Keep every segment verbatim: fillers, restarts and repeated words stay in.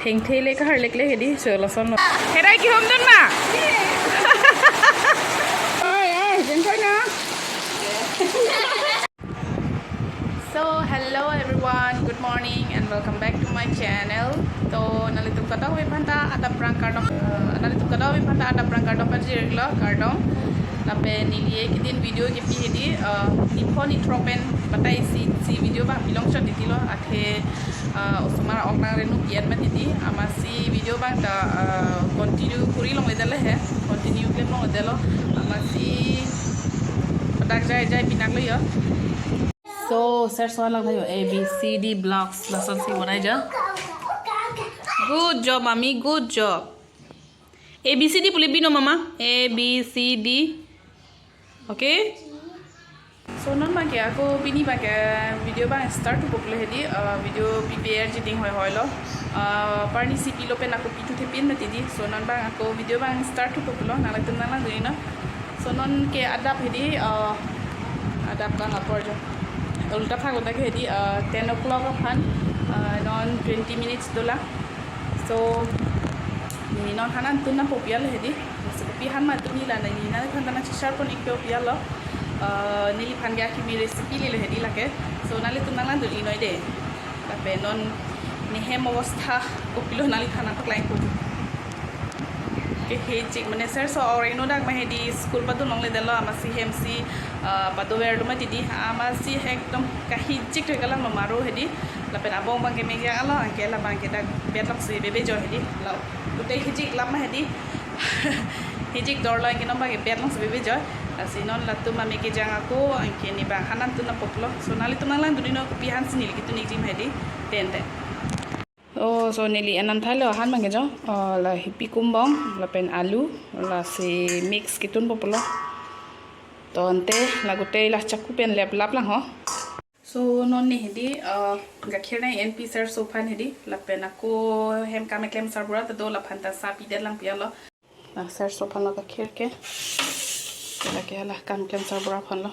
Tengthe le kahar lekle hedi, so lason lo. Herai kehumdun ma? Oi, oi, jengkoi na. So, hello everyone, good morning and welcome back to my channel. To, nanglitum kadokave aphanta adap rang kardom, eh, nanglitum kadokave aphanta adap rang kardom pajirlo, kardom. Lapen neli kedin video kepi hedi, eh, niphonit thropen batai isi, isi video abang pilong chot titi lo, athe, eh, osomar ok nang renu pian mati di, amatsi video abang ta, eh, continue kuri longledetlo he, continue klem longledetlo, amatsi padak jai jai pinaklo yo. So, sir, so lang thayo, A B C D blocks, lasonsi bonai jo. Good job, mami, good job. A B C D pule bino mama. A B C D. Okay? So non abangke ako pini abangke video abang start thupo pule hedi, uh, video prepare jiting hoi hoi lo. Uh, parni si pilo pen ako pithu thepin mati di. So non abang ako video abang start thupo pulo, nanglitum nanglang duri no. So non ke adap hedi, uh, adap abang apor jo. Ulta phak ulta ke hedi, uh, ten o'clock aphan, uh, non twenty minutes dolang. So, neli non han an tun nangpo pial hedi. Lasi kopi han ma tun neli la neli nangliphan ta nangchesar pon ikpo pial lo. Eh, neliphan ke akimi recipe lelo hedi lake. So, nanglitum nanglang dun-i noi de. Lapen non nehem obostha kopilo nangliphan nangpaklangpo. Kehejik mane sir so orang no dak ma hedi school padun longledetlo amatsi hem si, eh, padover lo mati di amatsi ekdom kahejik thoi kalang lo maro hedi. Lapen abong abangke mekjang alo, anke labangke dak bet longsi bebe jo hedi. La, kute hijik lam ma hedi. Hijik dor lo, anke non abangke bet longsi bebe jo. Lasi non latum ma mekjang ako, anke ne abang han an tun nangpo pulo. So nanglitum nanglang dun-i no kopi han si neli ketun ikji ma hedi. Ten ten. Oh, so neli an an thailo han abangke jo. Oh, la hipi kumbong, lapen alu, lasi mix ketunpo pulo. To ante, la kute la chaku pen lep lap lang ho. So, non ne hedi, uh, gakhir nang-enpi sir so aphan hedi, lapen ako hem kam keklem sarbura ta do laphan ta sa pidet lang pial lo. La sir so aphan lo gakhir ke, lake la kam keklem sarbura aphan lo.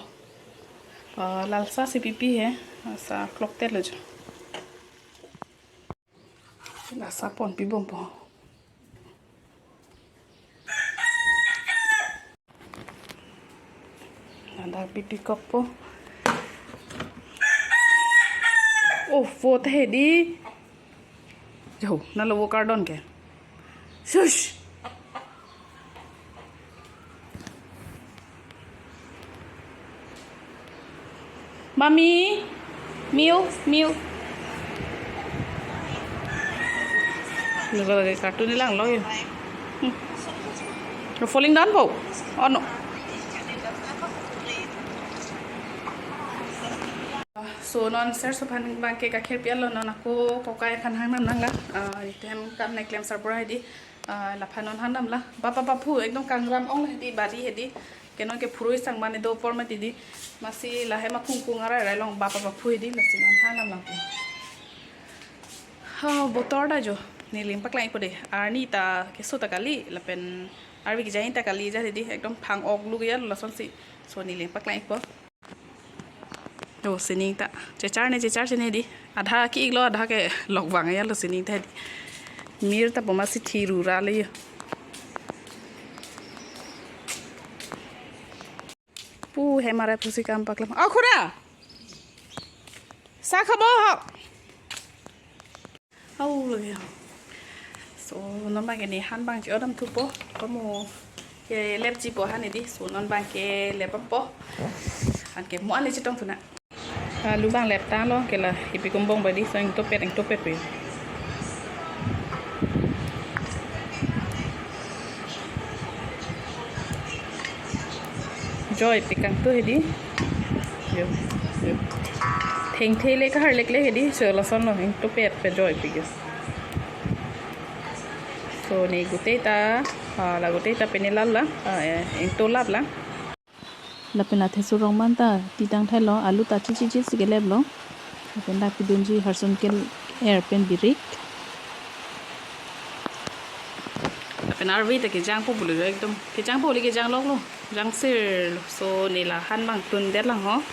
Uh, la sa si pipi he, sa kloktet lo jo. La sa ponpi bompo. Nada pipi kokpo. Oh, vo ta hedi. Jo, nalo vo kardon ke. Shush. Mami, milk, milk. Nunggu lagi kartun hilang lo ya. Hmm. You're falling down, po? Oh no. So non sir so aphan abangke gakhir pial lo, non ako kokai aphan hang nam nang la. Ah, item kam ne klem sarbura hedi. Ah, laphan non han nam la. Bapa baphu ekdom kangram ong la hedi bari hedi. Ke non ke phurui sang mane do apor mati di. Amatsi la hem akung kung arai rai long bapa baphu hedi lasi non han nam lang. Ha, botor ta jo. Neli nangpaklang ikpo de. Arni ta keso ta kali lapen arvi kejai ta kali ja hedi. Ekdom phang ok lu ya lasonsi. So neli nangpaklang ikpo. Oh, sining ta. Chechar ne, chechar si ne di. Adha ki-ik lo, adha ke lok vang ya lo sining ta di. Mir ta poma si thiru ra le yo. Pu hem arai pusi kam paklam. Oh, khura. Sa khabo ho. Au lagi. So, non abangke ne han abang ke odam thupo. Komo ke lepji po han hedi. So, non abangke leppo. Anke mo ale chetong thu na. Alu abang lep tanglo ke la hipi kumbong badi so ingtopet ingtopet pe. Joipi kangtu hedi. Yo, yo. Thengthe le kahar lekle hedi, so lason lo, ingtopet pe joipi ke. So ne gute ta, ah, la gute ta pene lal la, ah, eh, ingtolap la. Lapen athe surong man ta titang thailo, alu ta chichi chisi keleplo. Lapen dak pidunji harsun ke-er pen birik. Lapen arve ta kejangpo pulo ekdom. Kejangpo le kejang loklo. Jangsir lo. So ne la han abang tundet lang ho.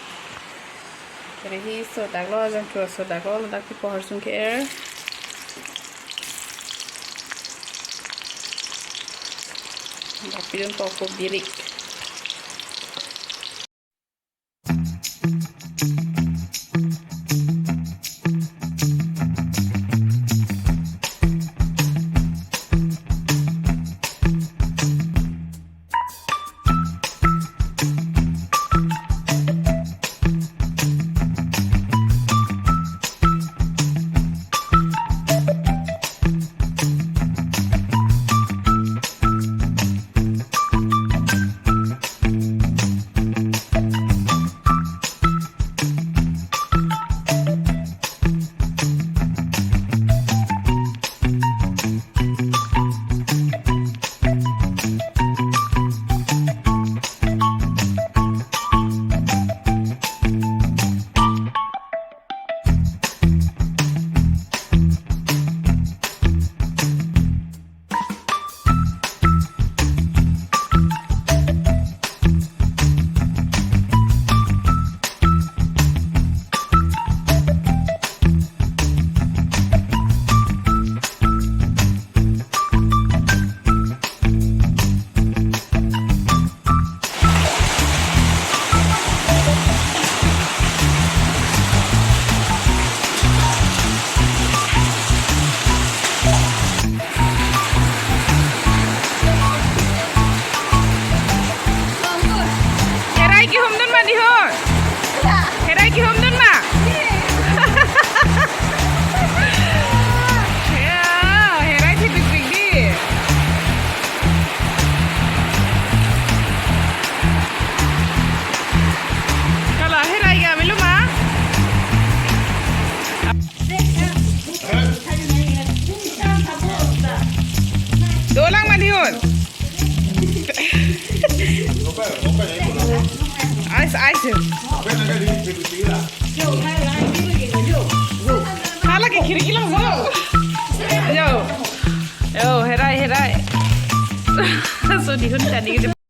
Kere hi so daklo, jangthu so daklo, dak pipo harsun ke-er. Apidun ko ko birik. Herai kehumdun ma dihun? Herai kehumdun ma? Ya, herai thipikpik dei. Kala herai ke avelo ma? Dolang ma dihun. Ais, ais. Hala ke khirki lang jo. Jo. Jo, herai, herai. So dihun kani ke.